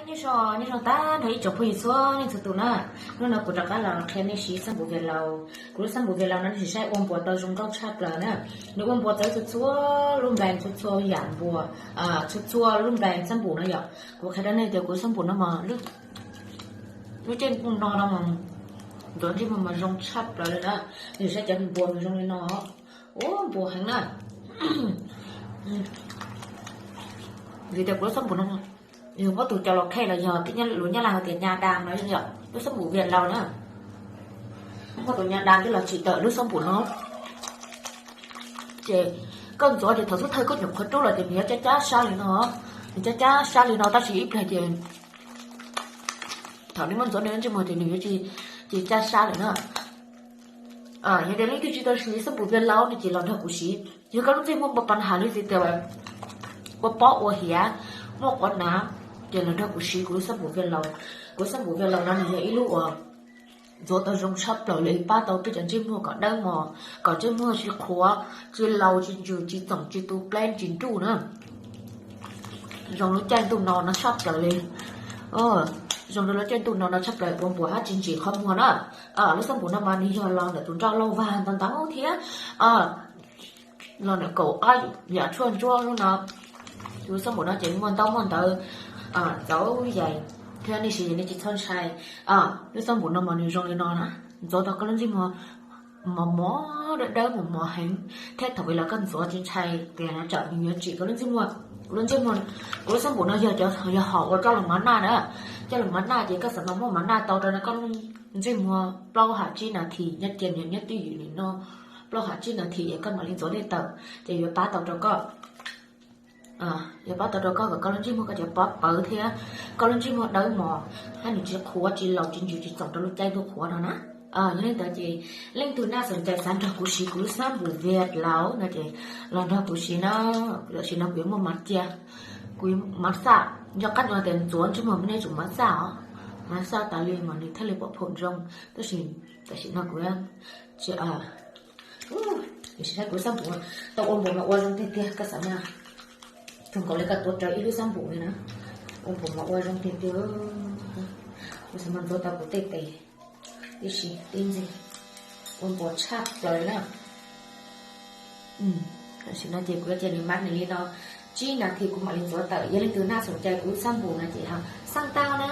Nyob zoo, nyob zoo tag nrho ib tsoom phooj ywg txhua leej txhua tus na. Hnub no kuv rov qab los qhia nej siv xab npum Vias Laus. Kuv lub xab npum Vias Laus no nej sim saib ua npuas tau zoo nkauj tshaj plaws na. Nws ua npuas txawv txhua txhua lub nplaig, txhua txhua yam npuas, txhua txhua lub nplaig xab npum no yom. Kuv qhia rau nej tias kuv lub xab npum no mas lub caij ntuj no no mas ntxuav ntsej muag mas zoo tshaj plaws li na. Nws saib cov npuas mas zoo li no, ua npuas heev na. Vim tias kuv lub xab npum no yog muab tus cov los khe los yog tej luag Nyab Laj hais tias nha đam no yom, lub xab npum Vias Laus na. Muab tus nha đam coj los tsim tawm lub xab npum no. Ces koj ntxuav ces thaum xub thawj koj nyuam qhuav rub los ces nws yuav cab cab sab li no, nws cab cab sab li no tab sis ib pliag ces thaum nej muab ntxuav nej lub ntsej muag ces nws yuav tsis cab sab lawm na. Yog tias leej twg tsis tau siv xab npum Vias Laus no ces los nrog kuv siv. Yog koj lub ntsej muag npau pa nham li tias ua pob ua hiav, muaj quav nav, ces los nrog kuv siv kuv lub xab npum Vias Laus. Kuv lub xab npum Vias Laus no nws yog ib lub uas ntxuav tau zoo tshaj plaws li, pab tau peb cov ntsej muag kom dawb mos, kom ntsej muag tsis qhuav, tsis laus, tsis ntsws, tsis txoom, tsis tu pleb, tsis nruj na. Zoo lub caij ntuj no no tshaj plaws li. Zoo rau lub caij ntuj no no tshaj plaws, ua npuas hab tsis ntsim qhov muag na. Lub xab npum no mas nws yog los ntawm tus nroj lauj vag ntau ntau thiab. Los ntawm kaum ob yam tshuaj ntsuab lub no. Tus xab npum no ces muaj ntaub muaj ntawv txaus yaim thiab, nej siv nej tsis txhob ntshai. Lub xab npum no mas nws zoo li no na, ntxuav tau koj lub ntsej muag mos mos dawb dawb mos mos heev, thiab thaum ub los koj ntxuav tsis ntshai tias no tsam nws yuav tsim koj lub ntsej muag. Kuv lub ntsej muag, kuv lub xab npum no yog cov, yog hom uas coj los mov naj na. Coj los mov naj ces koj xav mas muaj mov naj tau rau no koj lub ntsej muag plaub hab tsib nas this, nyob cia nyob twj ywm li no plaub hab tsib nas this es koj mam li ntxuav nej tawm ces yuav pab tau rau koj. Yuav pab tau rau koj kom koj lub ntsej muag koj cov pob pawv thiab koj lub ntsej muag dawb mos, hab nws tsis qhuav tsis laus tsis ntsws tsis txoom rau lub caij ntuj qhuav no na. Yog li ntawd ces leej twg naj xom cai xav nrog kuv siv kuv lub xab npum Vias Laus no ces los nrog kuv siv na. Tam sim no kuv yuav muaj mav cia, kuv mav xaj, nco qab ntsoov tias ntxuav ntsej muag mas nej tsum mav xaj os. Mav xaj tas li mas nws thiaj li pom phoom zoo. Tab sis tam sim no kuv, tam sim no kuv xab npum tau ua npuas mas ua zoo tiag tiag, koj xav mas zoo nkaus li koj tuav rawv ib lub xab npum li na. Ua npuas mas ua zoo tiag tiag. Kuv xav mas ntxuav tau kuv tej tes tib si tib ntxig, ua npuas tshaj plaws li na. Tam sim no ces kuv yuav cia nws mav nws li no tsib nas this kuv mam li ntxuav tawm. Yog leej twg naj xom cai kuv lub xab npum no ces ho xaj tau na.